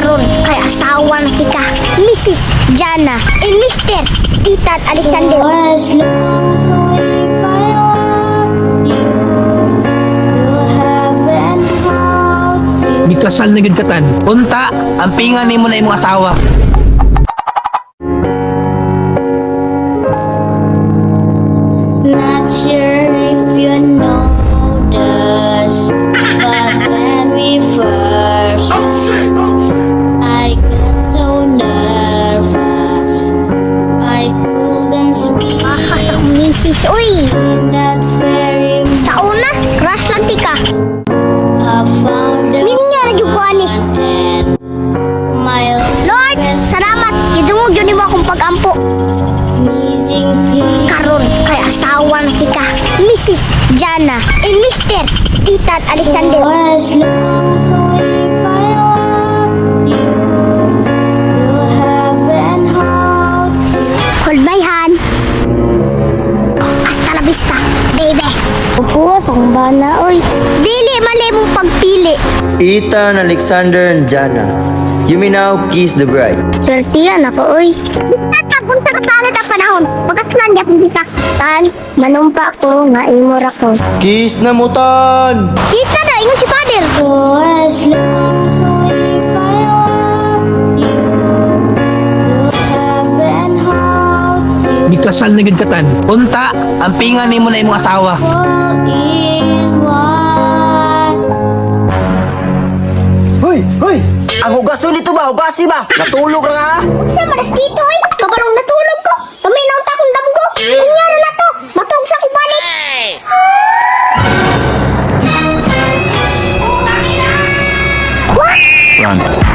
Karon kay asawa na tika, Mrs. Jana and Mr. Ethan Alexander. So as long as I live, I love you. You haven't hold you. Mikasal na gid katan. Unta, ang pinga nimo na imong asawa. Not sure if you know this, but when we first, I got so nervous, I couldn't speak. Aha sa akong misis, uy. In that very Sa una, crush lang tika. I found the Minya ra gyud ko ani. one and my Lord, salamat. Gidungog jud nimo akong pag-ampo. amazing peace. Karon kay asawa na tika, Mrs. Jana and Mr. Ethan Alexander. So as long as I live, I love you. You haven't hold you. Hold my hand. Hasta la vista, baby. Upo sa akong bana, oy. Dili mali mong pagpili. Ethan, Alexander, and Jana, you may now kiss the bride. Swertihan ako, oy. Basta kung sa katanit ang panahon, pagkaslan gyapon kita. Tan, manumpa ko nga imo ra ko. Kiss na mo, Tan! Kiss na daw, ingon si Father. So as long as I live, I love you. You haven't hold you. Mikasal na gid katan. Unta, ang pinga nimo na imong asawa. All in one. Hoy! Hoy! Ang hugason dito ba? Hugasi ba? Natulog ra ka? Unsa man das dito oy? Kabarong natulog ko. Paminaw ta akong damgo. Unya ra na to. Matug sa akong balik. Run.